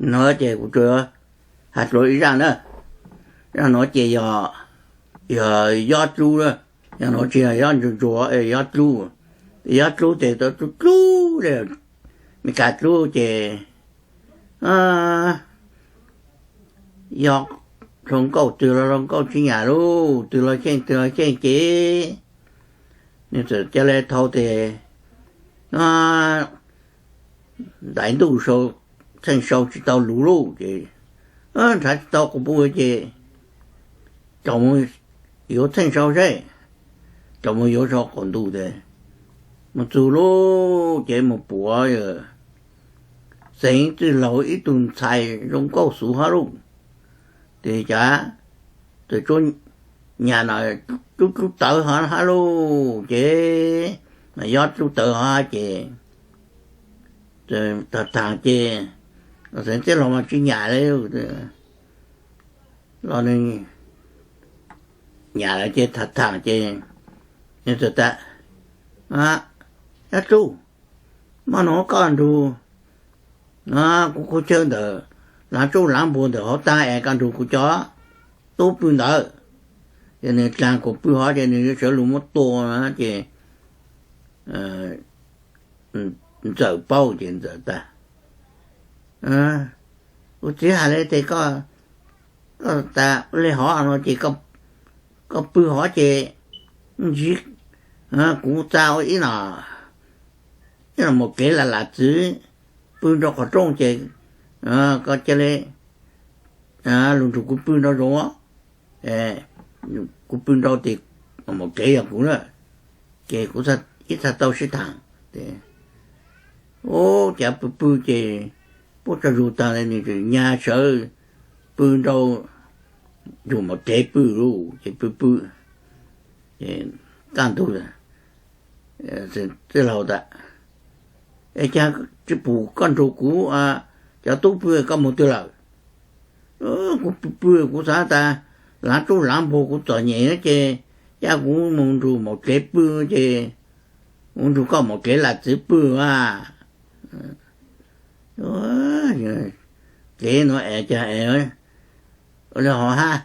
No ces kuv tsuas hais dluav ib zaj na. Zaj no ces yog, yog yob dlub, yog no tsis yog yob ntsuag ntsuag, yob dlub. Yob dlub ces tau dlub dlub li, Meskas dlub ces, yog hluas nkauj twg los hluas nkauj tsis nyam lauj, twg los xyeej twg los xyeej ces nws txawm ca le thau tes, no ntaiv ntuj sau, txheej sau tsis tau luv lauj ces, nrhav tsis tau quas puj ces, tau mus yuav txheej sau seb, tau mus yuav sau qaum ntuj tes, mus txug lauj ces mus pom Xeev Txwj Laug ib tug ntxhais zoo nkauj xuv hab lauj. Ces cas txawm tsuab nyam no, dlub dlub tawv hov hab lauj ces, mas yob dlub tawv hov ces, tag tag ces, Xeev Txwj Laug mas tsis nyam li, los nws nyam lawm ces tag tag ces, nws txawm tas, Yob dlub, hmo no koj nrug kuv qhov chaw ntawm laav tsuj laav npua ntawm hauv taag es koj nrug kuv cov tub pw ntawd. Ces nws dlaag kuas pw hov ces nws yuav sawv lug muab tua ces Ntxawm paub ces Ntxawm tas, Kuv txiv has le tes koj, koj tas le hov no ces koj pw hov ces ntsib kuv txaa ua ib no, ib no maum kev lam lam txwv pw nrau qhov rooj ces koj ca le lug nrug kuv pw nrau zoo, kuv pw nrau tes maum kev yog kuv na, ces kuv ib txha tau sib thaam. Ub, cav pw pw ces puab tsaug zug taag le nws nyag sawv pw nrau yug maum kev pw lug ces pw pw kaj ntug, Txwj Laug tas, Es caag tsi pum koj nrug kuv cov tub pw, koj moog twg lawm? Kuv pw pw kuv xaav tas laav tsuj laav npua kuv txom nyem ces ca kuv moog nrug maum kev pw ces kuv nrug koj maum kev lam txwv pw a. Kev nuav es caag es ua le hov hab,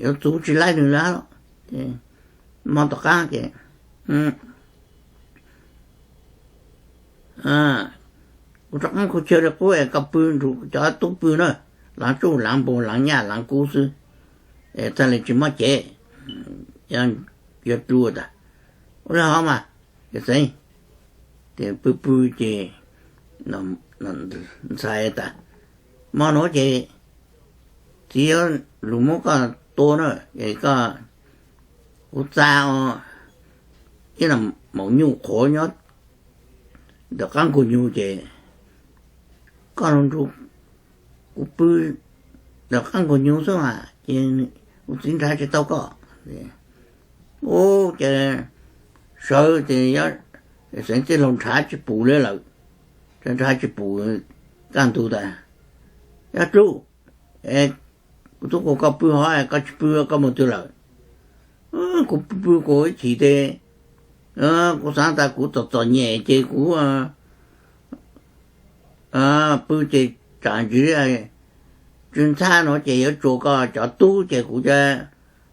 yuav txuv tsi laib nws lawm. Moog tom qaab ces kuv rov qaab khaws chaw rua qub es koj pw nrug cov tub pw na, laav tsuj laav npua laav nyaj laav kub xwb, es txhaj le tsi mob cev. Yuav dlua tas, ua le hov mas, yawm Xeev. Ces pw pw ces ntxhais tas, Mo nuav ces txiv yuav lug muab koj tua na, es koj, kuv txaa ib maum nyuj qhuav nyob ntawm qaab nkaus nyug ces koj lug nrug kuv pw ntawm qaab nkaus nyug xwb mas ces kuv txiv nrhav tsi tau koj. Ub, ces sawv ces Xeev Txwj Laug nrhav tsi pum le lawm, nrhav tsi pum kaj ntug tas, Yob Dlub, kuv tub kuas koj pw hov koj tsi pw, koj moog twg lawm? Kuv pw pw kuv ib chim tes kuv xaav tas kuv txom txom nyem ces kuv pw ces tsaam ntsis tsi ntxhab nuav ces yuav tsuas koj cov tub ces kuv ca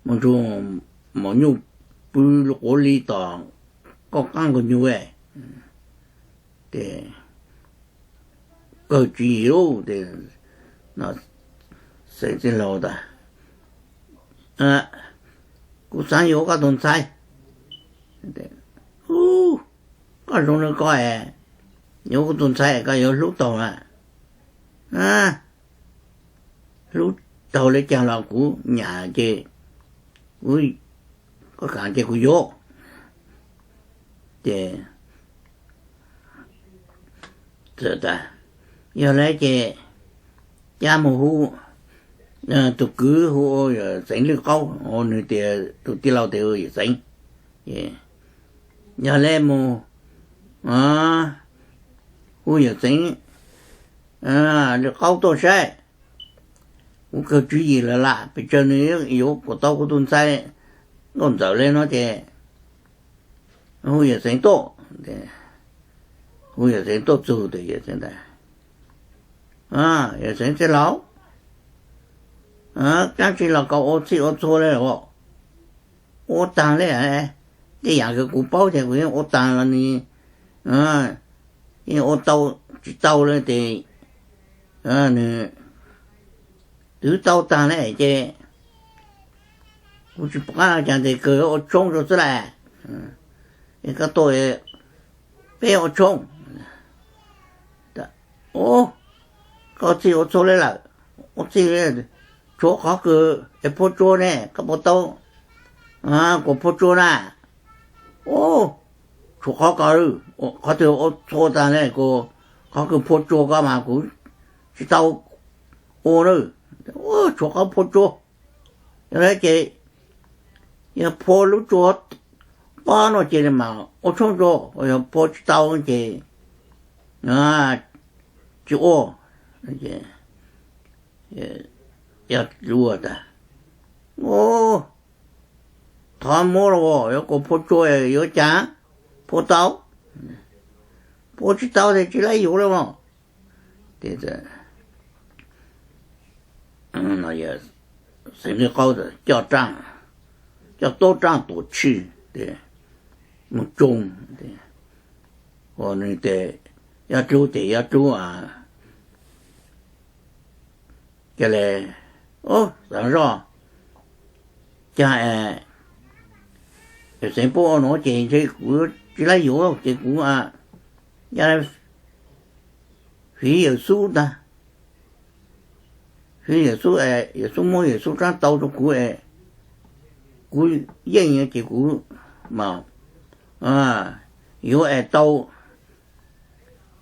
moog nrug maum nyuj pw quav li tom koj qaab nkaus nyug tes kawg tsis yig lub tes Xeev Txwj Laug tas, kuv xaav yuav koj tug ntxhais. Koj zoo le ko es yuav kuv tug ntxhais koj yuav hlub taug na. Hlub taug le caag los kuv nyam ces kuv, koj kaam ces kuv yuav. Ces txawm tas, yog le ces ca moog hu tug kwv hu ua Yawm Xeev Lwj Qaub, nwg tias tug tij laug tes hu Yawm Xeev. Yog le moog hu Yawm Xeev Lwj Qaub tuaj saib, kuv kawg tswv yim lawm lam pes tsawg nwg yuav kuas tau kuv tug ntxhais Nkauj Ntxawm le nuav ces hu Yawm Xeev tuaj. Kuv yawm Xeev tuaj txug tes yawm Xeev ntawd, yawm Xeev tij laug, kaab tsi los koj ua txhij ua txhua le os? Ua taag le, tej yaam kws kuv paub ces kuv yeej ua taag los nwg yeej ua tau tsi tau le tes nwg twv tau taag le ces kuv tsi paub caag tes kawg ua tshoob rua xwb lawm. Koj tuaj peb ua tshoob. Koj txhij ua txhua le lawm, ua txhij le, tshuav qhov kws es phua tsua ne, koj puas tau kuas phua tsua na? Tshuav qhov ko, qhov twg ua txhua taag le, qhov kws phua tsua ko mas kuv tsi tau ua na. Tshuav qhov phua tsua, yog le ces yog phua lub tsua pob no ces mas ua tshoob rua, yog phua tsi tau ces tsi ua. Yog ua tas, thov muab los, yuav kuas phua tsua yuav caag phua tau? Phua tsi tau tes tsi laib yuav le mog. Xeev Lwj Qaub coj, coj tuab raaj tuam tshij tes moog tsoo. Ua nwg tes, Yob Dlub tes Yob Dlub, ca le, xaav zoj, caag es Xeev puab ua nuav ces ntshe kuv tsi laib yuav ces kuv fiv Yawm Xub ntag. Fiv Yawm Xub es Yawm Xub muab Yawm Xub tsaab tau rua kuv es kuv yeej ces kuv mas yuav es tau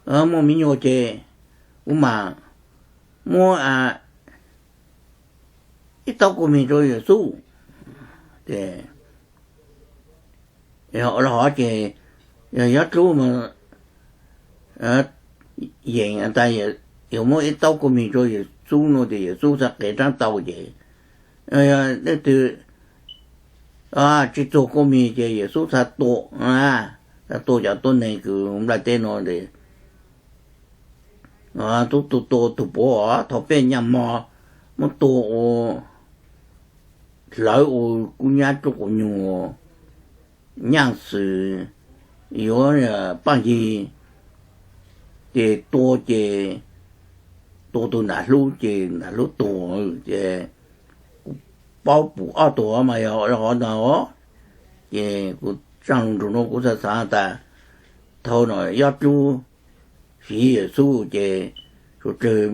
muaj me nyuam ces kuv mas muab ib taub kua mis rua Yawm Xub. Ces ua le hov ces yog Yob Dlub mas yeem tas yuav muab ib taub kua mis rua Yawm Xub nuav tes Yawm Xub txhad qev tsaab tau ces leej twg tsi txuag kua mis ces Yawm Xub txhad tua, txhad tua cov tuab neeg kws nplaj teb nuav tes tub tua tua tug puav os, thaus peb nyaaj mog muab tua ua hlawv ua kub nyab rub quas nyuag nyaaj xwm yuav paaj yig ces tua ces tua tug nam hlub ces nam hlub tuag ces kuv paub pum ob tug mas yog qhov no ces kuv tsaaj lug nrug nuav kuv xaav xaav tas thaus no Yob Dlub fiv Yawm Xub ces suav dlawg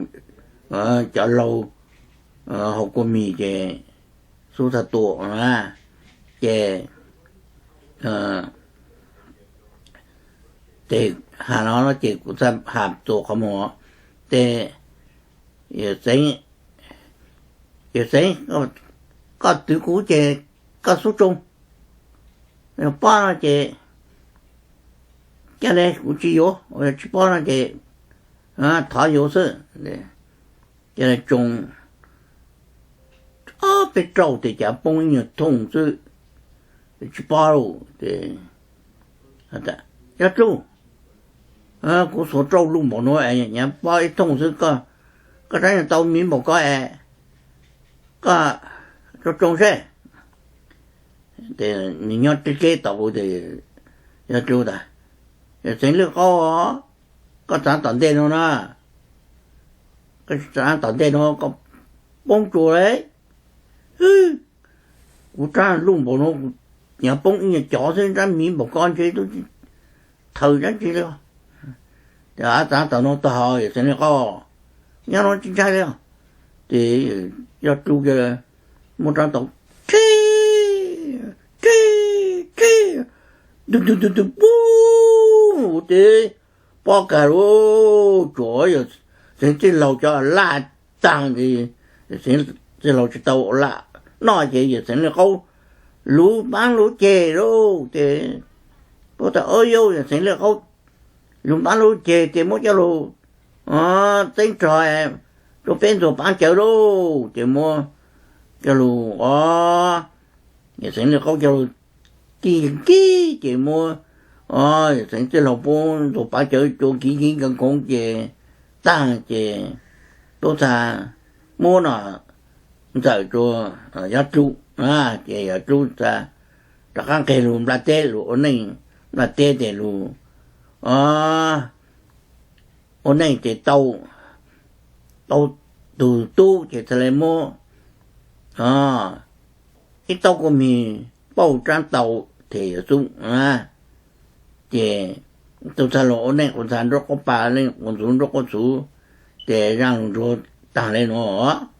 cov laug haus kua mis ces Xub txhad tua na ces tes has no ces kuv txhad has txug qhov muag tes Yawm Xeev, Yawm Xeev, koj twv kuv ces koj xub tsoo, yog pob no ces ca le kuv tsis yuav, yog tsis pob no ces thov yuav xwb. Ca le tsoo ob peb rauj tes cav poob ib nyuag thooj xwb, tsis pob lawm. Yob Dlub, kuv xuas rauj luj npaum nuav es nyav pob ib thooj xwb, koj rab nyuag tau miv npaum ko es koj tsoo tsoo seb. Nws nyob teb teb tau tes Yob Dlub tas, Yawm Xeev Lwj Qaub, koj txaav tom ntej nuav na, koj txaav tom ntej nuav koj poob tsua le. Kuv rab luj npaum nuav, nyav poob ib nyuag cov xwb, rab miv npaum ko ntshe tub thawm dlaab tsi le. Txaav tom nuav tag hov Yawm Xeev Lwj Qaub, nyob nuav tsis ntshai le. Tes Yob Dlub muab rab tau rhib, rhib, rhib, tug tug tug tug pub tes pob kag lug, tsuas Yawm Xeev txwj laug cov laj taag tes Yawm Xeev txwj laug tsis tau laj noj ces Yawm Xeev Lwj Qaub lug paab lug ceg lauj. Tes puab tas, o yau, Yawm Xeev Lwj Qaub lug paab lug ceg ces muab coj lug txeeb rog rua peb ntxuag paab cawv lauj. Ces muab coj lug, o, Yawm Xeev Lwj Qaub coj lug kib kib ces muab Yawm Txheev txwj laug pub Ntxoov Pav cawv cua kiv kiv nkaus nkoos ces tag ces Tub Txha muab no ntxawm rua Yob Dlub, ces Yob Dlub txha rov qab nqeg lug nplaj teb lug ua neej nplaj teb tes lug ua neej ces tau, tau tug tub ces txhad le muab ib tauv kua mis pauj tsab tau them Yob Dlub. Ces Tub Txha lug ua neej quas ntxha nruab quas pa, neej quas ntxhuv nruab quas txhuv, ces zaaj lug nrug tag le nuav.